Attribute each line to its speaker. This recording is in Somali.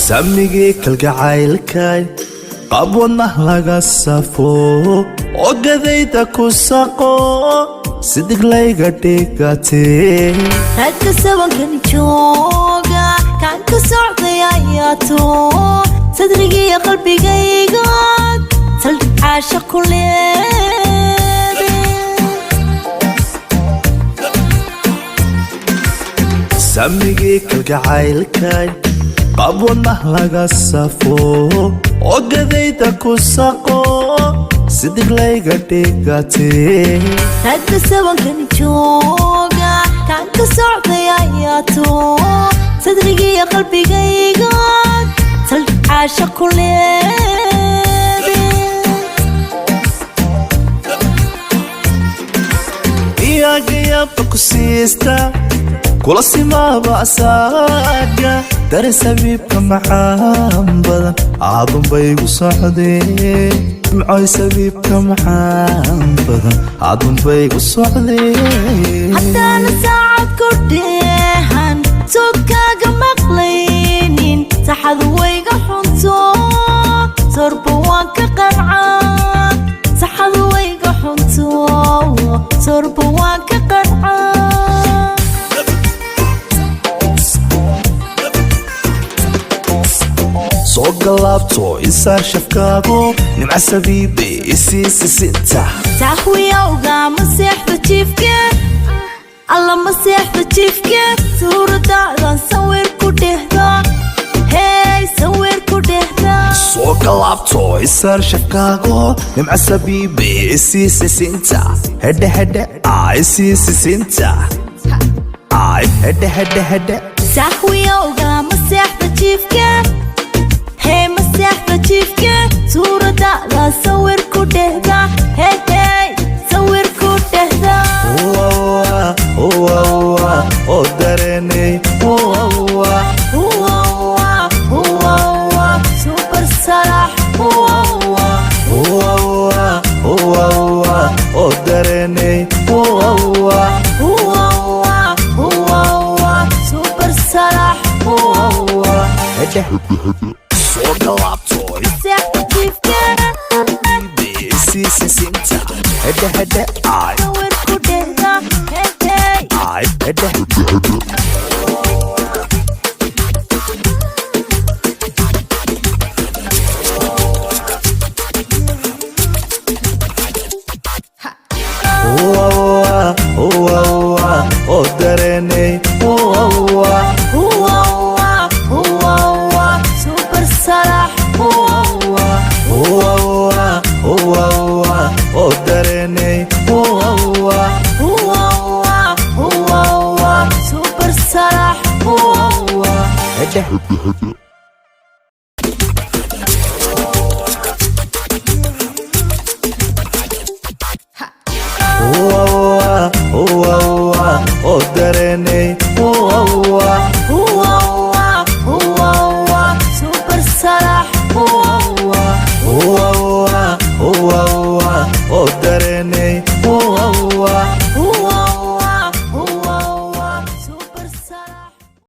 Speaker 1: Samigii kalgacaylkay, qaab wadnah laga safo, ogadayda ku saqo, sidig layga dhigatee.
Speaker 2: Ragga sabankan jooga kaan ka socday ayaato, sadrigiyo qalbigayga saldhig caasha ku leede.
Speaker 1: Samigii kalgacaylkay, qaab wadnah laga safo, ogadayda ku saqo, sidig layga dhigatee.
Speaker 2: Ragga sabankan jooga kaan ka socday ayaato, sadrigiyo qalbigayga saldhig caasha ku leede.
Speaker 1: Iyagayaba ku siista, kula simaaba asaaga, dare sabiibka macaan badan aadunbaygu socdee. Nimcoy, sabiibka macaan badan aadunbaygu socdee.
Speaker 2: Haddaana saacad ku dheehan soodkaaga maqlaynin, saxadu wayga xunto, sorba waan ka qancaa. Saxadu wayga xunto, sorba waan ka qancaa.
Speaker 1: Soo galaabto, isaar shafkaago, nimca sabiibe, isiisisinta.
Speaker 2: Sahwiyowga ma seexda jiifke, alla ma seexda jiifke, suuradaadan sawir ku dhehda, hey, sawir ku dhehda.
Speaker 1: Soo galaabto, isaar shafkaago, nimca sabiibe, isiisisinta, hedhe hedhe aa isiisisinta, ay hedhe hedhe hedhe.
Speaker 2: Sahwiyowga ma seexda jiifke, hee, ma seexda jiifke, suuradaada sawir ku dhehda, hey hey, sawir ku dhehda.
Speaker 1: Oo dareeney.
Speaker 2: Huwa huwa super salax huwa.
Speaker 1: Oo dareeney.
Speaker 2: Huwa huwa super salax huwa.
Speaker 1: Hedhe soo galaabto.
Speaker 2: Seexda jiifke.
Speaker 1: Isiisisinta, hedhe hedhe ay.
Speaker 2: Sawir ku dhehda, hey hey.
Speaker 1: Ay hedhe. Oo dareeney.
Speaker 2: Huwa huwa super salax huwa.
Speaker 1: Oo dareeney.
Speaker 2: Huwa huwa super salax huwa.
Speaker 1: Hedhe. Oo dareeney.